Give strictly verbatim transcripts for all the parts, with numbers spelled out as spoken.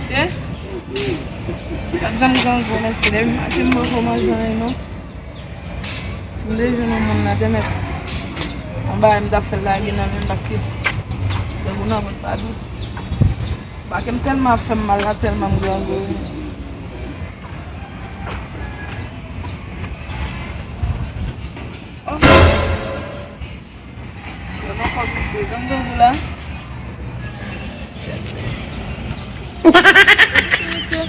Te? Pa t janm grangou, mesye, depi maten m poko manje anyen non. Si m te jwenn yon moun nan te mèt yon bagay m t ap fè l lage nan men m paske grangou nan vant pa dous. Bake m tèlman ap fè m mal la, tèlman m grangou. Oh. Yo nan kòb mesye, gade grangou la. Mesye.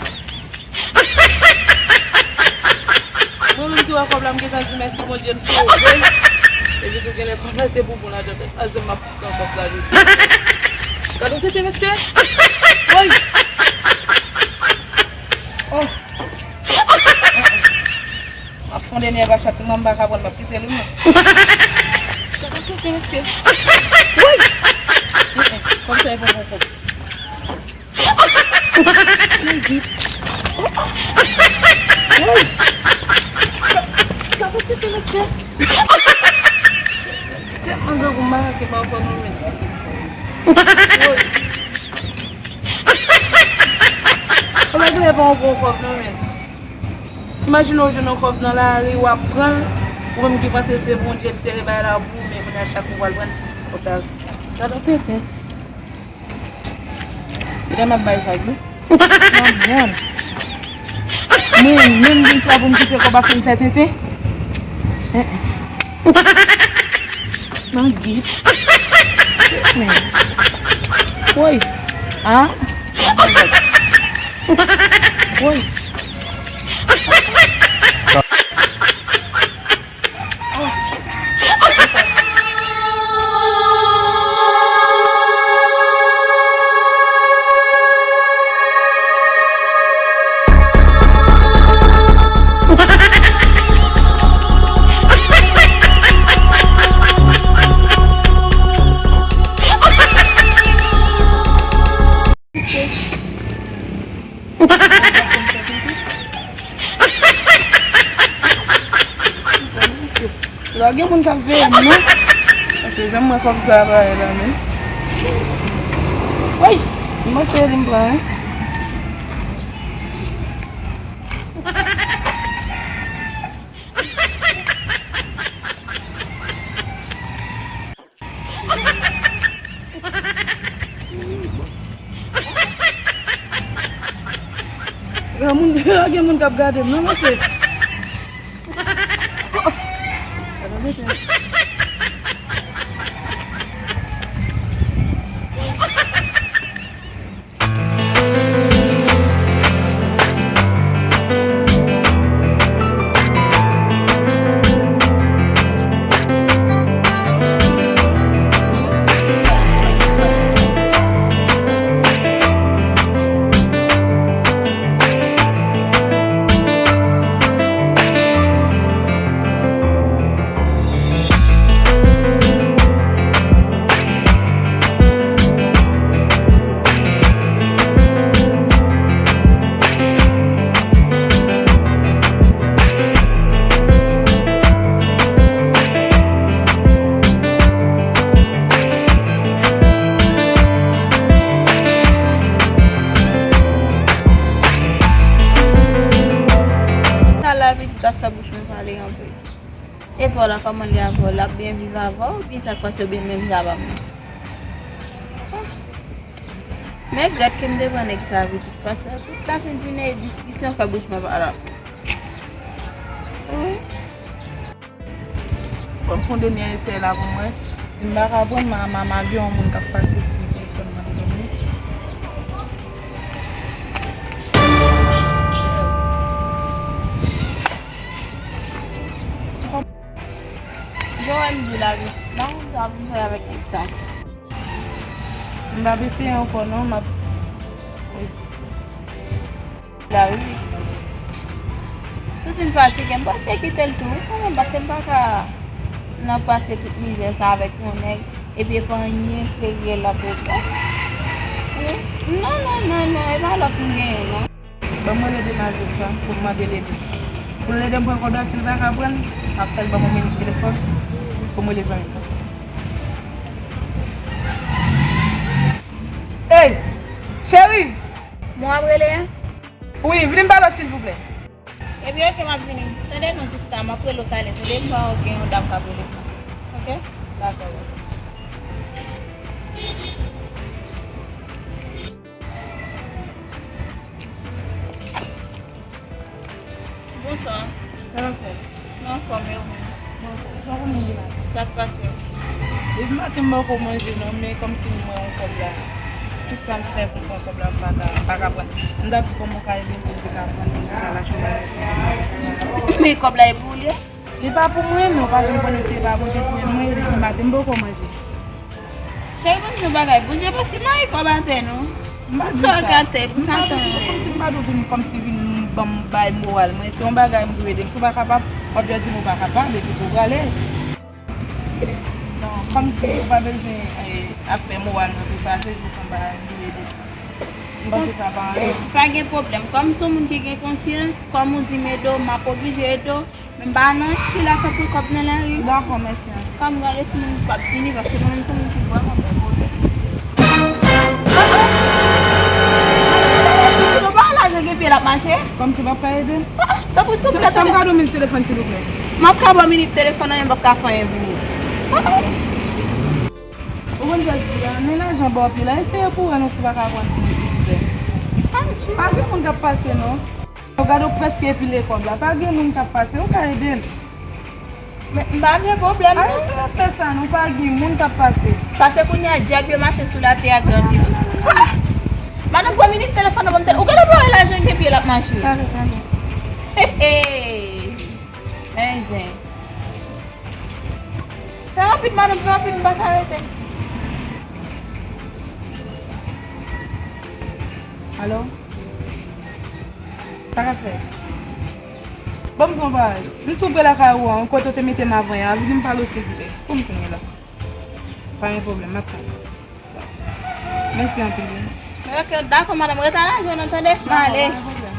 Mwen menm ki wè kòb la, m gentan di mèsi Bondye m sove. Epi tou genlè kòb la se pou bon lajan fèt pase m ap pran kòb sa jodi. Gade yon tete mesye. Woy. Oh. M ap fonde nèg a chati, mwen m pa ka pran l, m ap kite l wi mwen. Gade yon tete mesye. Woy. Kòb sa e bon bon kòb. Woy. Gade tete mesye. Tèlman grangou m pa ka kenbe ankò non men. Woy. Ou pa genlè pa yon bon kòb non men. Imajine w jwenn yon kòb nan lari, w ap pran l, ou menm ki panse se Bondye k sere bagay la pou ou, men kounye a chak ou pral pran l, ou ta gade yon tenten. Lè m ap bay vag wi. Nan mòn. Mwen menm vin sa pou m kite kòb ap fin fè tenten. Nan git. Woy. Ah. Woy. La gen moun k ap veye m non. Paske jan m wè kòb sa a parèt la men. Woy! M panse li m pran wi. Gen moun, gen moun k ap gade m non mesye. Sa la pitit ap fè bouch mwen pale anpil. E pa w la, kòman li avè w? L ap byen viv avè w oubyen sa k pase oubyen menm jan avè mwen? Ah. Men regrèt ke m te pran nèg sa pitit, paske tout lasenn jounen e diskisyon fè bouch mwen pa la. Wi. Bon, m pran dènye esèy la pou mwen. Si m pa ka pran, m a, m a, m a gen yon moun k ap pase pou telefòn nan pou mwen. Joel di la wi. M pa konn sa pou m fè avèk nèg sa. M p ap eseye ankò non, m ap. La wi. Santi m fatige, m prèske kite l tou wi kanmenm, paske m pa ka nan pase tout mizè sa avèk yon nèg, epi e pa anyen serye l ap regle. Wi. Non, non, non, non, e pa lòt m genyen non. Ban m rele demwazèl sa pou m mande l ede. Pou l ede m pran kòb la, si l pa ka pran l, m ap fè l ban m yon nimewo telefòn pou m rele zanmi m nan. Ey! Cheri! Mwen w ap rele a? Wi, vini m pale w silvouplè. Ebyen, oke, m ap vini. Tande non, sista, m ap rele w talè, tande, m gen yon dam k ap rele m. Oke? Dakò. Bonswa. Sa w ap fè? Mwen anfòm, e ou menm? Mwen anfòm. Sa w konn manje maten? Sa k pase? Depi maten m poko manje non, men kòmsi m wè yon kòb la. Tout sa m fè pou m pran kòb la, m pa ka, m pa ka pran. M t ap di kòman w ka ede m pou m te ka pran, pou m te ka lache yon bagay pou mwen. Men kòb la e pou ou l ye? Li pa pou mwen, men w pa janm konnen si e pa Bondye ki voye l mwen, e depi maten m poko manje. Cheri, ban m di w bagay, Bondye pa si mare kòb atè non. M pa di sa. Sa w ka tè, pou sa tan. Kòmsi m pa dwe vin, kòmsi vin ban m bay moral mwen. Se yon bagay m dwe ede. Si w pa kapab, w ap jis di m ou pa kapab, epi tou w prale. Non, kòmsi ou pa bezwen, eh, ap fè moral nan tout sa, se jis yon bagay m dwe ede. M panse sa pa anyen. Pa gen pwoblèm. Kòm se yon moun ki gen konsyans, kòm ou di m ede w, m ap oblije ede w. Men m pa nan estil afè pou kòb nan lari. Dakò, mèsi anpil. Kòm gade timoun k ap vini, paske mwen menm se yon moun ki vrèman gen pwoblèm. Ou pa wè lajan gen pye l ap mache? Kòmsi w p ap ka ede m? Tanpri, souple, tande. Fè m kado minit telefòn, silvouplè. M ap ka ba w minit telefòn nan, men m p ap ka fè anyen pou ou. Ou konn sa k di a, men lajan ba w pye la, eseye pou wè non si w pa ka pran pou mwen, silvouplè. Pa gen moun k ap pase, non. Ou gade w prèske epile kòb la. Pa gen moun k ap pase, ou ka ede m. Men, m pa gen pwoblèm, non. Ay, si w ap fè sa, non, pa gen moun k ap pase. Pase kounye a, dyab yo mache sou latè a gen anpil. Ah! Madanm, pran minit telefòn nan ban m tèl. Ou gade pou wè lajan gen pye l ap mache. Pale, pale. He, he. Men zen. Fè rapid, madanm, fè rapid, m pa ka rete. Alo? Sa k ap fèt? Ban m di w yon bagay. M tou pre lakay ou an, kote w te mete m avan yè a, vini m pale w silvouplè. Pou m kounye la. Pa gen pwoblèm, m ap tann. Mèsi anpil, wi. Ok, dakò, madanm. Ret a lajè w non, tande? M ale. Dakò, pa gen pwoblèm.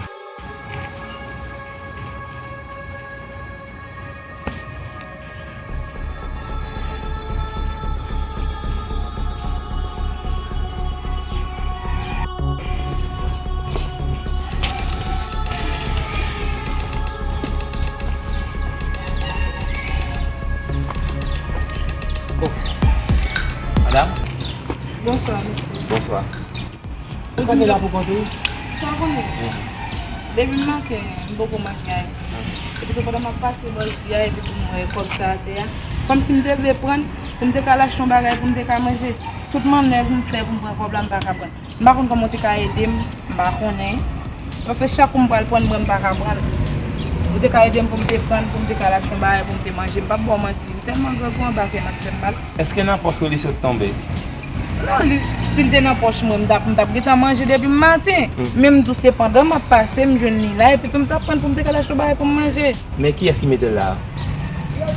Oh. Madanm? Bonswa, mesye. Bonswa. Ou kanpe la pou kont ou? Sa w konnen? Mhm. Depi maten, m poko manje a. Mhm. Epi tou pandan m ap pase bò isi a, epi tou m wè kòb sa atè a. Kòmsi m te vle pran l, pou m te ka al achte yon bagay pou m te ka manje. Tout mannèv m fè pou m pran kòb la, m pa ka pran. M pa konn kòman w te ka ede m, m pa konnen. Paske chak kou m pral pran l, mwen m pa ka pran l. Ou te ka ede m pou m te pran l, pou m te ka al achte yon bagay pou m te manje. M p ap ba w manti, m tèlman grangou anba kè m ap fè m mal. Èske nan pòch ou li sot tonbe? Non, li, si l te nan pòch mwen, m t ap, m t ap gentan manje depi maten. Hmm. Men m di w se pandan m ap pase, m jwenn li la, epi tou m t ap pran l pou m te ka al achte yon bagay pou m manje. Men kiyès ki mete l la a?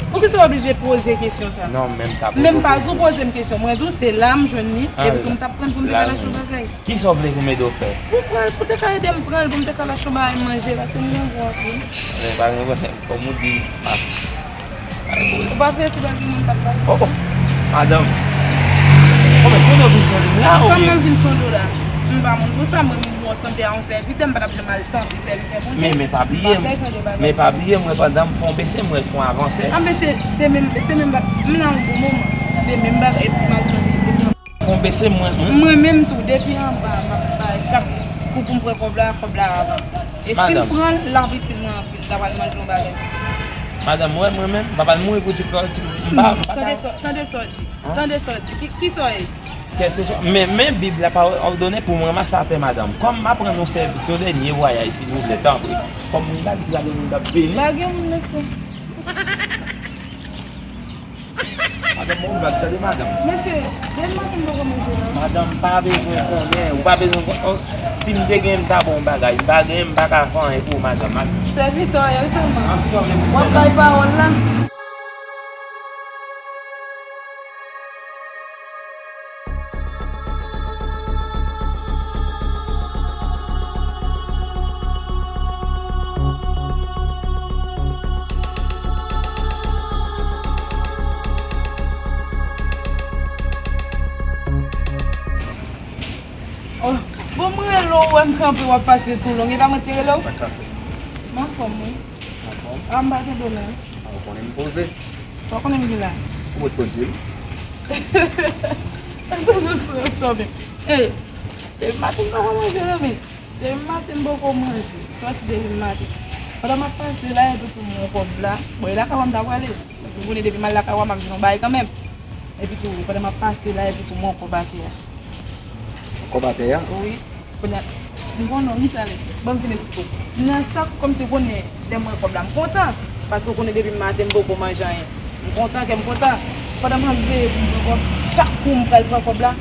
Poukisa w oblije poze kesyon sa? Non, men m ta poze w kesyon. Men m pa di w poze m kesyon. Mwen di w se la m jwenn li, epi tou m t ap pran l pou m te ka al achte yon bagay. Kisa w vle pou m ede w fè? Pou pran l, pou te ka ede m pran l, pou m te ka al achte yon bagay manje, paske m gen gwo anpil. Men pa gen pwoblèm, kòm ou di, ah, pa gen pwoblèm. Ou pa vle si pa gen moun k ap pale? Oh, oh, madanm. Kòman se nou vin sonde m la, oubyen? Kòman vin sonde w la? M pa moun pou sa, mwen menm. Bon, sonde a yon sèvitè, m pa t ap janm al tande sèvitè Bondye. Men, men pa bliye, men pa bliye, mwen pandan m fè yon bese, mwen fè yon avanse. Ah, men se, se menm, se menm ba-, m nan yon bon moman. Se menm bagay pou m al tande. Fè yon bese, mwen, mwen. Mwen menm tou, depi anba, m ap bay chak kou pou m pran kòb la, kòb la avanse. E si m pran l, l ap itil mwen anpil, m ta pral manje yon bagay. Madanm, wè mwen menm, m pa pral mouri pou ti kòb, ti, m pa, m pa ta. Tande sa, tande sa w di. Tande sa w di. Ki, kisa w ye? Kèlkeswa, men, men Bib la pa òdone pou m ranmase afè madanm. Kòm m aprann yon sèvis, yon dènye vwayaj, silvouplè, tanpri. Kòm m pa di la gen moun k ap vini. Pa gen moun, mesye. Madanm, bon, m pa tande madanm. Mesye, depi maten m poko manje, non. Madanm, pa bezwen konnen, ou pa bezwen konnen. Si m te gen, m ta ba w yon bagay. M pa gen, m pa ka fè anyen pou ou, madanm. Sèvitè w ye sèlman. W ap bay pawòl la. Oh, bon, mwen rele w, wè m Anpil w ap pase tou long, e pa mwen ki te rele w? Sa k pase? M anfòm, wi. Anfòm? A, m pa tande w menm. A, ou konnen m poze. Sa w konnen m gen la? Ou mèt poze, wi. Toujou sou ansanm. E, depi maten m poko manje, non, men. Depi maten m poko manje. Sòti depi maten. Pandan m ap pase la, epi pou m wè kòb la. Bon, e lakay w a m ta prale. Paske w konnen depi m al lakay w a, m ap jwenn yon bagay kanmenm. Epi tou, pandan m ap pase la, epi tou m wè yon kòb atè a. Kòb atè a? Wi. Kounye a, m konnen w, Michale. Ban m fin esplike w. Nan chak, kòmsi w konnen, lè m wè kòb la, m kontan. Paske w konnen depi maten m poko manje anyen. M kontan, kè m kontan. Pandan m ap veye pou m pran kòb, chak kou m pral pran kòb la,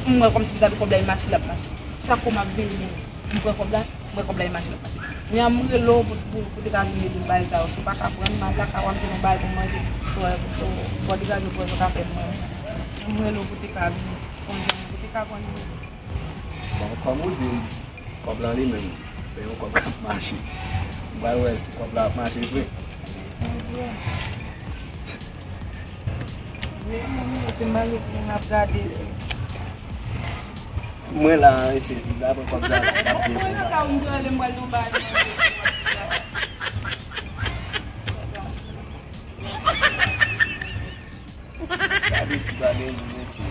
m wè kòmsi se ta di kòb la e mache l ap mache. Chak kou m ap veye pou m pran kòb la, m wè kòb la e mache l ap mache. Kounye a m rele w pou, pou, pou te ka vin ede m bay sa yo. Si w pa ka pran, m al lakay w a m jwenn yon bagay pou m manje. So, so, fò degaje pou w ka fè mwen. M rele w pou te ka vin. Konn jan m te ka konn li. Bon, kòm ou di m, kòb la li menm, se yon kòb k ap mache. M pral wè si kòb la ap mache vre. Vre, mwen, mwen, se malouk mwen ap gade. Mwen la, mesye, si m ta pran kòb la, la, l ap byen pou mwen. Mwen la, m prale, m pral nan bagay. Gade si pa gen moun, mesye.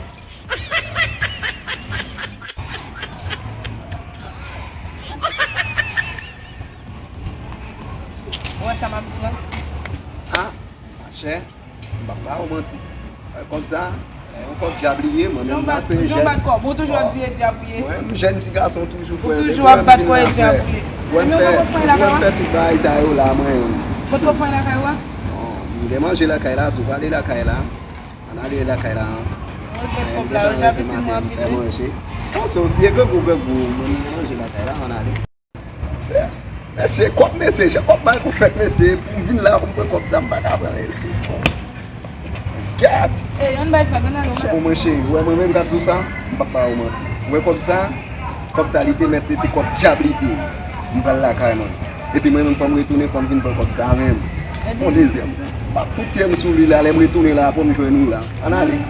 Ou wè sa m ap di w la? A, machè, m p ap ba ou manti. Wè kòb sa, yon kòb dyab li ye, mwen menm m ase jèn. Ou toujou bat kòb, ou toujou ap di e dyab ou ye. Mwen, m jèn ti gason toujou, frè. Ou toujou ap bat kò e dyab ou ye. Mwen, m fè, mwen fè tout bagay sa yo la, mwen. Kot ou fè lakay ou a? Bon, m gen manje lakay la, si w prale lakay la. Ann ale lakay la ansanm. Mwen gen kòb la, yo ta pitit mwen anpil, wi. Manje. Bon, se osi e grangou, grangou, mwen gen manje lakay la, ann ale. Mesye, kòb mesye, jan w ap bay pou fèt mesye, pou m vin la, pou m pran kòb sa, m pa ka pran mesye. Gad! Ey, ann bay fag, ann ale, ann ale. Bon, mwen cheri, ou wè mwen menm k ap di w sa, m p ap ba ou manti. Ou wè kòb sa, kòb sa li te mèt, li te kòb dyab li te ye. M pral lakay mwen. Epi mwen menm fò m retounen, fò m vin pran kòb sa menm. Yon dezyèm. M ap fout pye m sou li la, lè m retounen la, pou m jwenn ou la. Ann ale.